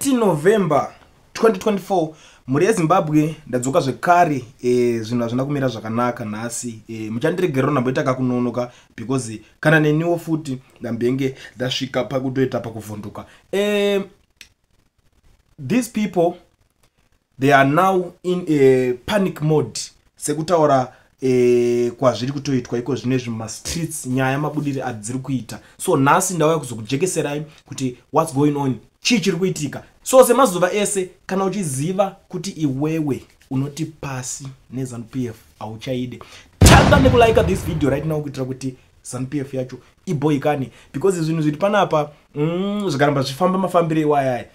30 November 2024. Mhuri yeZimbabwe, ndadzoka zvekare. Zvinhu hazvina kumira zvakanaka nhasi. Muchandiregerera ndamboita kakunonoka because kana neniwo futi ndambenge ndasvika pakutoita pakuvhunduka. These people, they are now in a panic mode, sekutaura kwazviri kutoitwa iko zvinezvi mumastreets, nyaya mabudiri adziri kuita. So nhasi ndauya kuzokujekeserai kuti what's going on, chii chiri kuitika. So semazuva ese, kana uchiziva kuti iwewe unoti pasi neZANU PF hauchaide, tanga nekulike this video right now kuitira kuti ZANU PF yacho iboikane, because zvinhu zviri panapa, zvikaramba zvifamba mafambiro iwayaya,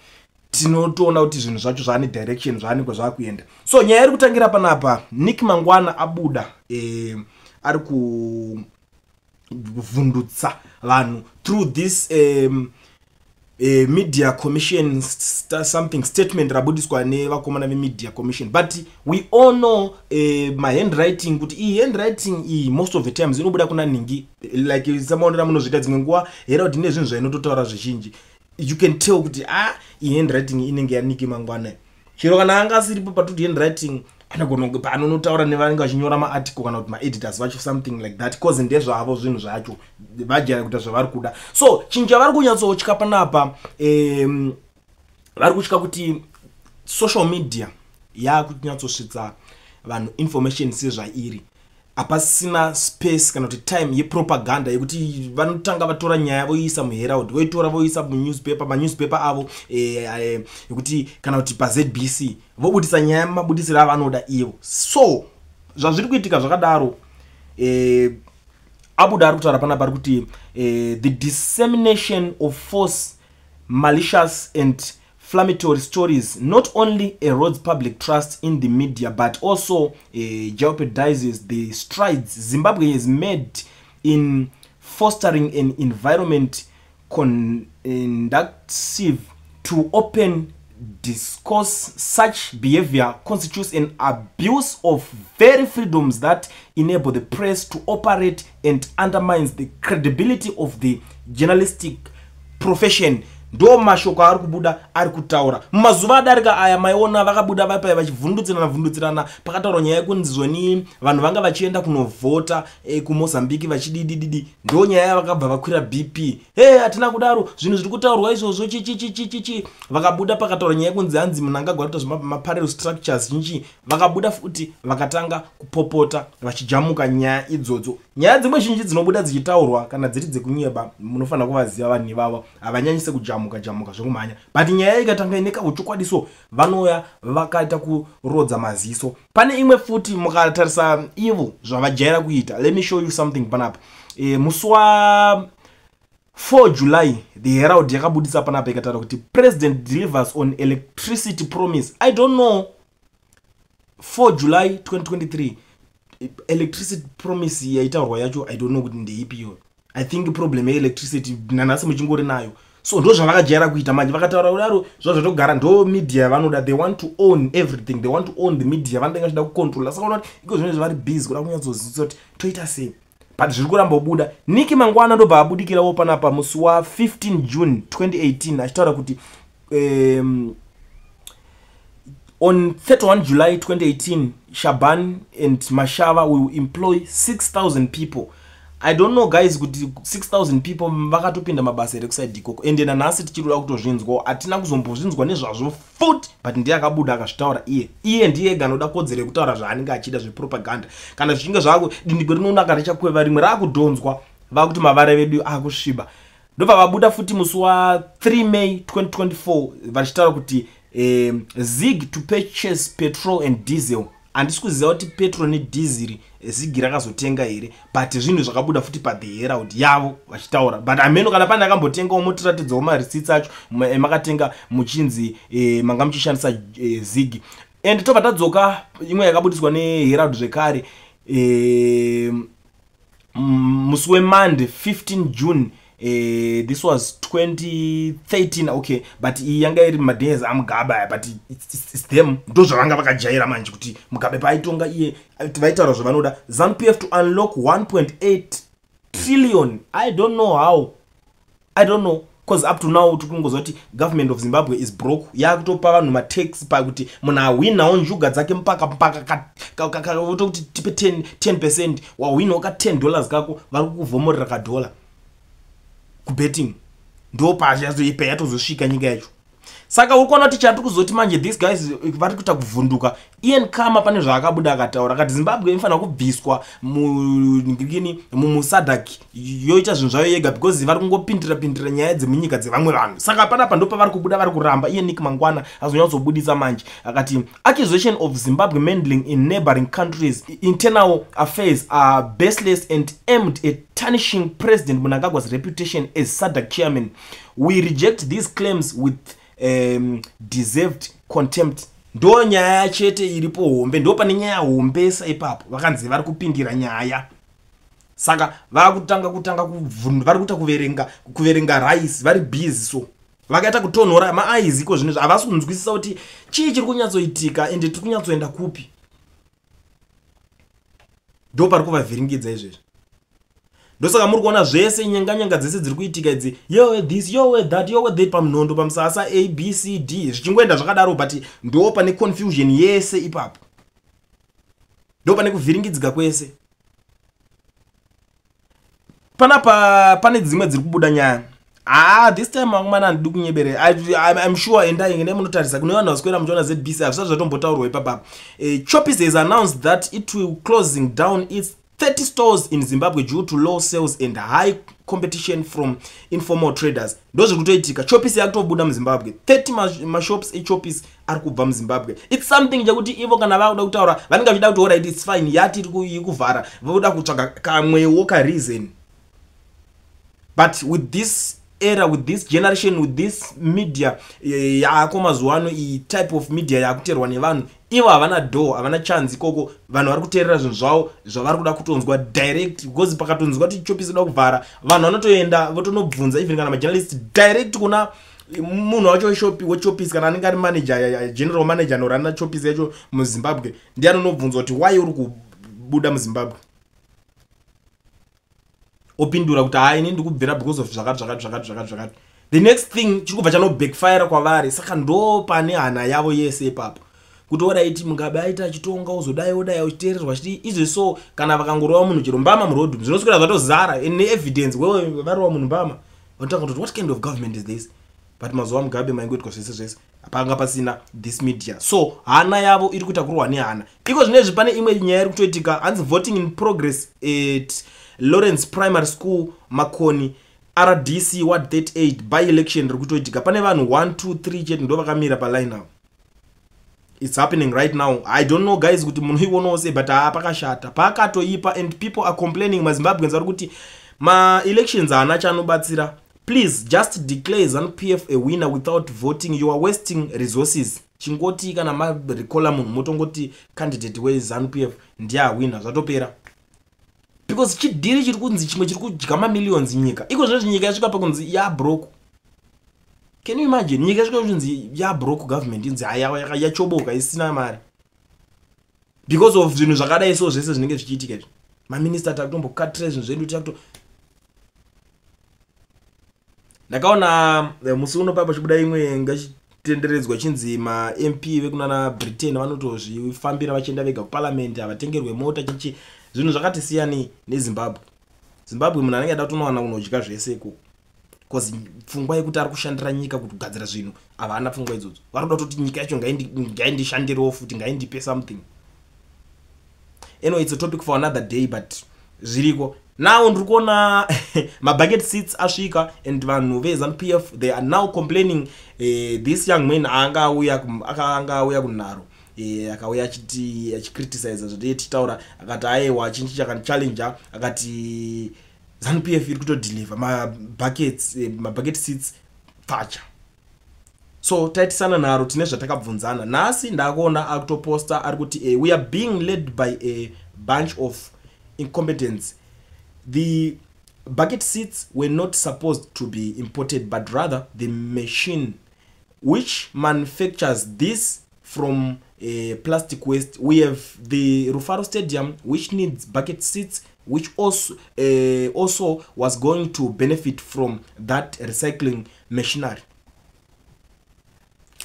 tinotoona kuti zvinhu zvacho zvaane direction, zvaane kwazvaakuenda. So nyaya iri kutangira panapa, Nick Mangwana abuda, ari kuvhundutsa vanhu through this Media Commission something statement rabudiswa nevakomana veMedia Commission. But we all know mahandwriting, kuti iyi handwriting iyi most of the times inobuda kuna nhingi, like samaonera munozviita dzimwe nguva Herald ine zvinhu zvainototaura zvizhinji. You can tell kuti, ah, iyi handwriting inenge yaNick Mangwana. Chero kana anga asiripo patuti handwriting, anogona kunge paanonotaura nevanenge vachinyora maarticle kana kuti maeditors vacho, something like that, cause ndezvavo zvinhu zvacho, vajaira kuita zvavari kuda. So chinhu chavari kunyatsotya panapa, vari kutya kuti social media yakunyatsosvitsa vanhu information sezvairi. Hapasina space kana kuti time yepropaganda yekuti vanotanga vatora nyaya voiisa muHerald, voitora voiisa munewspaper, manewspaper avo yekuti kana kuti paZBC vobudisa nyaya mabudisiro avanoda ivo. So zvazviri kuitika zvakadaro, abuda ari kutaura panapa, ari kuti the dissemination of false, malicious and inflammatory stories not only erodes public trust in the media but also jeopardizes the strides Zimbabwe has made in fostering an environment conducive to open discourse. Such behavior constitutes an abuse of very freedoms that enable the press to operate and undermines the credibility of the journalistic profession. Ndo mashoko ari kubuda ari kutaura. Mumazuva adarika aya, maiona vakabuda vapaya vachivhundutsirana vhundutsirana, pakataurwa nyaya yekunzi zvoni vanhu vanga vachienda kunovhota kuMozambique vachididididi. Ndo nyaya yavakabva vakwira BP, he, hatina kudaro, zvinhu zviri kutaurwa izvozvo, chichichichichichi. Vakabuda pakataura nyaya yekunzi hanzi Mnangagwa kuita zvemaparallel structures chinchi. Vakabuda futi vakatanga kupopota vachijamuka nyaya idzodzo. Nyaya dzimwe zhinji dzinobuda dzichitaurwa, kana dziri dzekunyeba, munofanira kuvaziva vanhu ivavo, havanyanyise kujamuka jamuka zvekumhanya, but nyaya ikatanga ine kauchokwadi, so vanouya vakaita kurodza maziso. Pane imwe futi, mukatarisa ivo zvavajaira kuita, let me show you something panapa. Musi wa 4 July, the Herald yakabudisa panapa ikataura kuti "President delivers on electricity promise." I don't know, 4 July 2023, electricity promise yaitaurwa yacho, I don't know kuti ndeipi iyoyo. I think problem yeelectricity nanhasi muchingori nayo. So ndo zvavakajaira kuita manje. Vakataura kudaro, zva zvatogara, ndo media yavanoda. They want to own everything, they want to own the media, vanenge vachida kucontrola. Saka unoona kuti iko zvinezvi vari busy kuda kunyatsozivisa kuti toita sei, but zviri kuramba kubuda. Nick Mangwana ndobva abudikirawo panapa musi wa15 June 2018 achitaura kuti on 31 July 2018, Shaban and Mashava will employ 6000 people. I don't know, guys, kuti 6000 people vakatopinda mabasa here kuside ikoko. Ende nanhasi tichiri kuda kutozvinzwawo, hatina kuzombozvinzwa nezvazvo futi, but ndiye akabuda akazvitaura iye. Iye ndiye ega anoda kodzero yekutaura zvaanenge achida zvepropaganda. Kana zvichinge zvako, dindiko rinonaka richakweva rimwe, raakudhonzwa, vakuti mavara vedu akusviba. Ndobva vabuda futi musi wa3 May 2024 vachitaura kuti ZiG to purchase petrol and diesel. Handisi kuziva kuti petrol nedhiziri ZiG rakazotenga here, but zvinhu zvakabuda futi paThe Herald yavo vachitaura. But hameno kana pane akambotengawo, motiratidzawo mareceipts acho makatenga muchinzi manga muchishandisa ZiG. And tobva tadzoka imwe yakabudiswa neHerald zvekare, musi weMonday 15 June. This was 2013, okay, but iyi yanga iri madays aMugabe aya, but it's them, ndo zvavanga vakajaira manje, kuti Mugabe paaitonga iye vaitaura zvavanoda. ZANU PF to unlock 1.8 trillion. I don't know how, I don't know. Because up to now tiri kungozwa kuti government of Zimbabwe is broke, yakutopa vanhu matax pakuti munhu ahwinawo njuga dzake mpaka mpaka kuti tipe 10%, wahwinawo ka $10 kako, vari kukuvhomorera kadhola kubetting. Ndo payatozosvika nyika yacho. Saka uri kuona kuti chatiri kuzoti manje, these guys vari kuita kuvhunduka. Ian Khama pane zvaakabuda akataura, akati Zimbabwe inofanira kubviswa mungini muSADC, yoita zvinhu zvayo yega, because vari kungopindira pindira nyaya dzemunyika dzevamwe vanhu. Saka panapa ndo pavari kubuda, vari kuramba. Iye Nick Mangwana azonyatsobudisa manje, akati accusation of Zimbabwe meddling in neighboring countries' internal affairs are baseless and aimed at tarnishing President Mnangagwa's reputation as SADC chairman. We reject these claims with deserved contempt. Ndo nyaya chete iripo hombe, ndo pane nyaya hombesa ipapo. Vakanzi vari kupindira nyaya, saka vakutanga kutanga vari kuita kuverenga rice, vari busy. So vakaita kutonhora maaizi iko zvinezvi, havasi kunzwisisa kuti chii chiri kunyatsoitika ende tiri kunyatsoenda kupi. Ndo pari kuvavhiringidza izvezvi. Ndosaka muri kuona zvese nyenga-nyenga dzese dziri kuitika idzi, yowe this, yowe that, yowe that, pamunhondo, pamusasa, A, B, C, D, zvichingoenda zvakadaro. But ndo pane confusion yese ipapo, ndo pane kuvhiringidzika kwese panapa. Pane dzimwe dziri kubuda nyaya. Ah, this time akomana, handidi kunyebere. I'm sure endai, endai munotarisa kune vanhu vaswera muchiona ZBC, hazvisati zvatombotaurwa ipapapa. Choppies has announced that it will closing down its 30 stores in Zimbabwe due to low sales and high competition from informal traders. Ndo zviri kutoitika. Choppies yakutobuda muZimbabwe. 30 mashops eChoppies ari kubva muZimbabwe. It's something chekuti ivo kana vakuda kutaura, vanenge vachida kuti alright, it's fine, yati iri kuvhara, voda kutsvaga kamwewo kareason. But with this era, with this generation, with this media yaako mazuva ano, iyi type of media yakuteerwa nevanhu, ivo havana door, havana chance ikoko. Vanhu vari kuteerera zvinhu zvavo zvavari kuda kutonzwa direct, because pakatonzwa kuti Choppies ida kuvhara, vanhu vanotoenda votonobvunza, even kana majournalist, direct kuna munhu wacho weshopi, weChoppies, kana anenge ari manager, general manager anorana Choppies yacho muZimbabwe, ndiye anonobvunzwa kuti why uri kubuda muZimbabwe. Opindura kuti hai, ini ndikubvira because of zvakati zvakati zvakati zvakati zvakati. The next thing chiri kubva chanobackfire kwavari. Saka ndo pane hana yavo yese ipapo, kuti alright, Mugabe aita achitonga, uzodai odai uchiteererwa chiti izvi. So kana vakangorova munhu chero mbama murodhi, zvinoswera zvatozara neevidence, wewe varova munhu mbama, vanotanga kutoti, "What kind of government is this?" But mazuva Mugabe maingoitwa zvese zvese, panga pasina this media. So hana yavo iri kuita kurwa nehana iko zvinezvi. Pane imwe nyaya iri kutoitika, hanzi voting in progress at Lawrence Primary School, Makoni RDC, ward 38, by election riri kutoitika. Pane vanhu 1, 2, 3 chete ndo vakamira paline avo. It's happening right now. I don't know, guys, kuti munoionawo sei, but haa, pakashata, pakatoipa, and people are complaining. MaZimbabweans vari kuti maelections haana chaanobatsira. "Please just declare ZANU PF a winner without voting. You are wasting resources." Chingoti kana marecola munhu, motongoti candidate weZANU PF ndiye awina, zvatopera, because chidhiri chiri kunzi chimwe chiri kudya mamillions nyika iko zvinozvi. Nyika yasvika pakunzi yabroke. Can you imagine? Nyika yasvika kunzi yabroke, government inzi haya yachoboka, isina mari, because of zvinhu zvakadai. So zvese zvinenge zvichiitika izvi, maminista takutombokatira zvinhu zvedu, takuto ndakaona musi uno papa chibuda imwe ngachitenderedzwa, chinzi maMP vekunana Britain vanotozvifambira vachienda vega kuparliament, havatengerwe mota, chichi, zvinhu zvakati siyani neZimbabwe. Zimbabwe munhu anenge ada kutonowana kunodya zvese ikoko, because pfungwa yekuti ari kushandira nyika kuti kugadzira zvinhu, havana pfungwa idzodzo. Vari kuda kutoti nyika yacho ngaindishandirewo futi, ngaindipe something. Anyway, it's a topic for another day, but zviriko. Now ndiri kuona mabucket seats asvika and vanhu veZANU PF, they are now complaining. This young man anga auya kunharo, akauya achiti achicriticize zvatee tichitaura, akati aiwa, chinchi chakanichallenja, akati ZANU PF iri kutodeliver mabuckets, mabucket seats pfacha. So taitisana nharo, tine zvatakabvunzana. Nhasi ndakuona akutoposta, ari kuti "We are being led by a bunch of incompetence. The bucket seats were not supposed to be imported, but rather the machine which manufactures this from plastic waste. We have the Rufaro Stadium, which needs bucket seats. which also was going to benefit from that recycling machinery.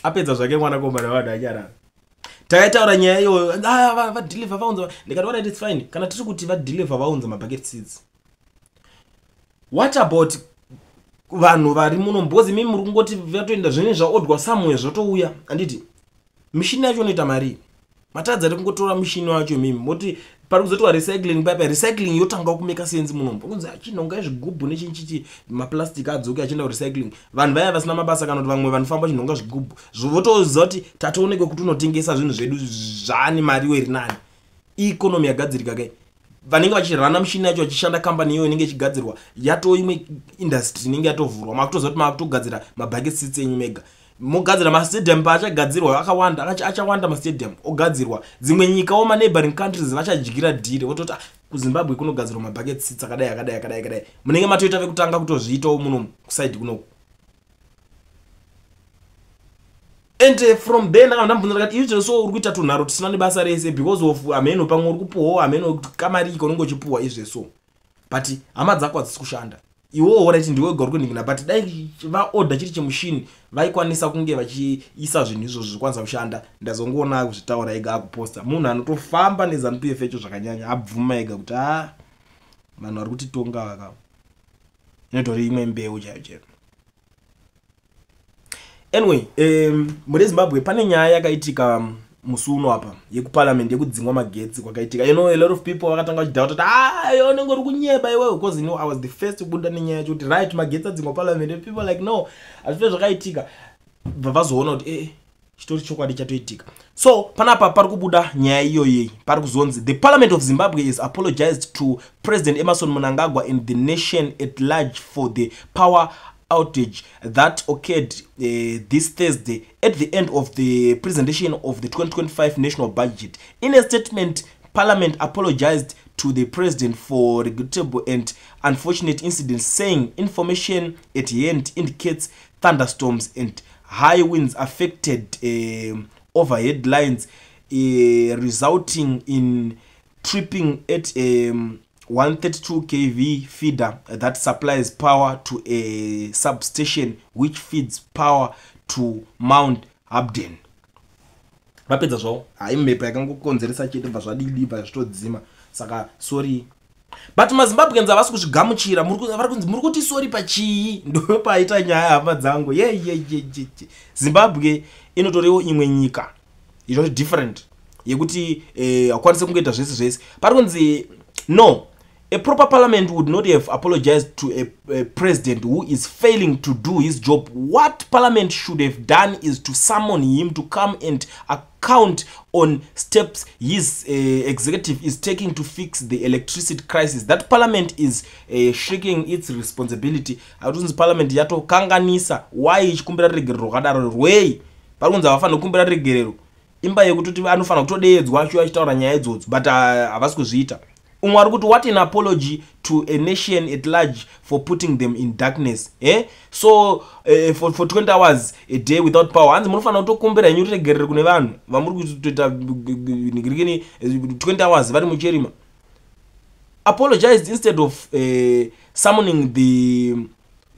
Apedza zvake mwanakomana vanhu, anyarara. Takaitaura nyaya iyoyo, ah, vadeliver, vaunza. Ndikati, "Alright, it's fine." Kana tiri kuti vadeliver, vaunza mabucket seats, what about vanhu vari muno? Because imi muri kungoti vatoenda, zvinenge zvaodwa somewhere, zvotouya, handiti? Mishini yacho inoita mari. Matadza ari kungotora mushini wacho, mimi moti pari kuzoitwa recycling paipa. Recycling yotanga kumeka sense munomu, kunzi achinhonga zvigubhu nechinchichi, maplastic adzoke achienda kurecycling. Vanhu vaya vasina mabasa kana kuti vamwe vanofamba chinhonga zvigubhu, votoziva kuti tatoonekwe kuti unotengesa zvinhu zvedu zvaani mariwo iri nani. Economy yagadzirika kai. Vanenge vachirana mushini yacho vachishanda, kambani iyoyo inenge ichigadzirwa, yato imwe industry inenge yatovhurwa. Makutoziva kuti makutogadzira mabucket seats enyu mega, mogadzira mastadium. Paachagadzirwa akawanda, achawanda mastadium ogadzirwa. Dzimwe nyikawo, maneighboring countries, vachadyira dhiri, vototi, "Ah, kuZimbabwe kunogadzirwa mabucket seats akadai, akadai, akadai, akadai." Munenge matoita vekutanga kutozviitawo muno kuside kunoku. And from there ndakabva ndamubvunza, ndakati, "Izvo so uri kuita tunharo tusina nebasa rese because of hameno pamwe uri kupuhwawo, hameno kamarika unenge uchipuhwa izve so, but hama dzako hadzisi kushanda. Iwowo right, ndiwe wega uri kunhingina, but dai vaodha chiri chemushini, vaikwanisa kunge vachiisa zvinhu izvozvo zvikwanisa kushanda." Ndazongoona kuzvitaura ega, akuposta. Munhu anotofamba neZANU PF yacho zvakanyanya, abvuma ega kuti a vanhu vari kutitonga vaka inotori imwe mbeu chaiyo chaiyo. Anyway, mune Zimbabwe pane nyaya yakaitika musi uno apa yekuparliament, yekudzingwa magetsi kwakaitika. A lot of people vakatanga vachidhauta kuti, "Ah, unenge uri kunyeba iwewe," because I was the first kubuda nenyaya yacho kuti, right, magetsi adzingwa parliament, and people like, "No, hazvife zvakaitika." Bva vazoona kuti chitori chokwadi chatoitika. So panapa pari kubuda nyaya iyoyei, pari kuzonzi the Parliament of Zimbabwe is apologized to President Emmerson Mnangagwa and the nation at large for the power outage that occurred this Thursday at the end of the presentation of the 2025 national budget. In a statement, Parliament apologized to the president for regrettable and unfortunate incidents, saying information at hand indicates thunderstorms and high winds affected overhead lines, resulting in tripping at a 132 kV feeder that supplies power to a substation which feeds power to Mount Hampden. Vapedza zvavo. Hai, mhepo yakangokonzeresa chete, bva zvadidi, bva zvitodzima. Saka sorry, but maZimbabweans havasi kuzvigamuchira. Vari kunzi, "Muri kuti sorry pachii?" Ndopaita nyaya, hama dzangu. Yeyeyeye, Zimbabwe inotoriwo imwe nyika itori different yekuti hakwanisi kungoita zvese zvese. Pari kunzi, no, a proper parliament would not have apologized to a president who is failing to do his job. What parliament should have done is to summon him to come and account on steps his executive is taking to fix the electricity crisis. That parliament is shirking its responsibility. Akutinzi parliament yatokanganisa. Why ichikumbira regerero rwakadaro rwei? Pari kunzi havafaniri kukumbira regerero, imba yekutoti anofanira kutodeedzwa achiuya achitaura nyaya idzodzo, but havasi kuzviita. Umwe ari kuti, "What an apology to a nation at large for putting them in darkness, eh? So for 20 hours a day without power." Hanzi munofanira kutokumbira henyu ruregerero kune vanhu vamuri kutoita nigirikini 20 hours vari mucherima. Apologized instead of summoning the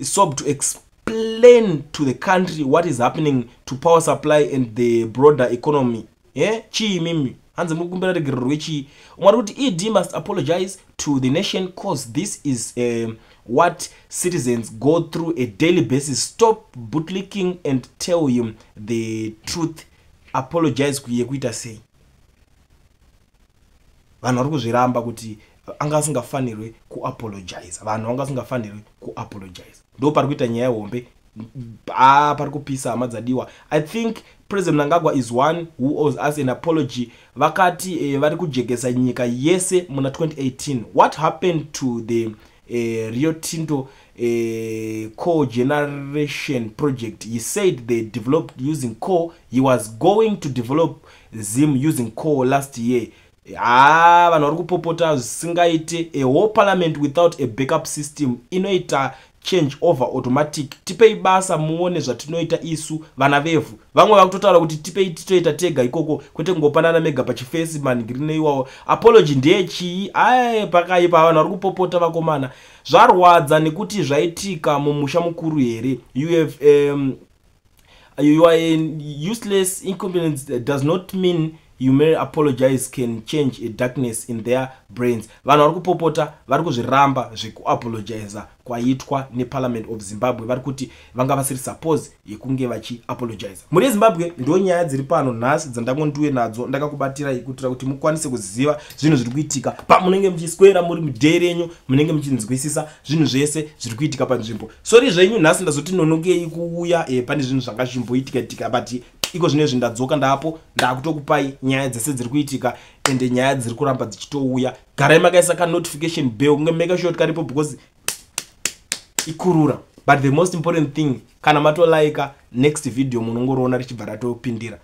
sob to explain to the country what is happening to power supply and the broader economy. Yeah? Chii mimi? Hanzi muri kukumbira regerero rwechii? Umwe ari kuti, "ED must apologize to the nation, cause this is what citizens go through a daily basis. Stop bootlicking and tell him the truth." Apologize yekuita sei? Vanhu vari kuzviramba kuti anga asingafanirwi kuapologize. Vanhu vanga asingafanirwi kuapologize. Ndo pari kuita nyaya hombe, pari kupisa, hama dzadiwa. I think President Mnangagwa is one who owes us an apology. Vakati vari kujekesa nyika yese muna 2018. What happened to the Rio Tinto coal generation project? He said they developed using coal. He was going to develop Zim using coal last year. Ha, vanhu vari kupopota zvisingaite. A whole parliament without a backup system inoita. Change over automatic. Tipei basa muone zvatinoita isu vana vevhu. Vamwe vakutotaura kuti tipei titoita tega ikoko, kwete kungopanana mega pachifesi manhingirine iwawo. Apology ndeyechii? Ae, pakaipa, vanhu vari kupopota vakomana. Zvarwadza nekuti zvaitika mumusha mukuru here? You are a useless incompetence does not mean you may apologize can change a darkness in their brains. Vanhu vari kupopota, vari kuzviramba zvekuapologiza kwaitwa neParliament of Zimbabwe. Vari kuti vanga vasiri suppose yekunge vachiapologiza. Mhuri yeZimbabwe, ndo nyaya dziri pano nhasi dzandangondiwe nadzo, ndakakubatirai kuitira kuti mukwanise kuziva zvinhu zviri kuitika pamunenge muchiswera muri mudhei renyu, munenge muchinzwisisa zvinhu zvese zviri kuitika panzvimbo. Sorry zvenyu, nhasi ndazoti nonokei kuuya. Pane zvinhu zvanga zvichimboitika itika, but iko zvinezvi ndadzoka, ndapo ndakutokupai nyaya dzese dziri kuitika, ende nyaya dziri kuramba dzichitouya. Garai makaisa kanotification bell, kunge make sure karipo, because ikurura. But the most important thing, kana matolaika, next video munongoriona richibva ratopindira.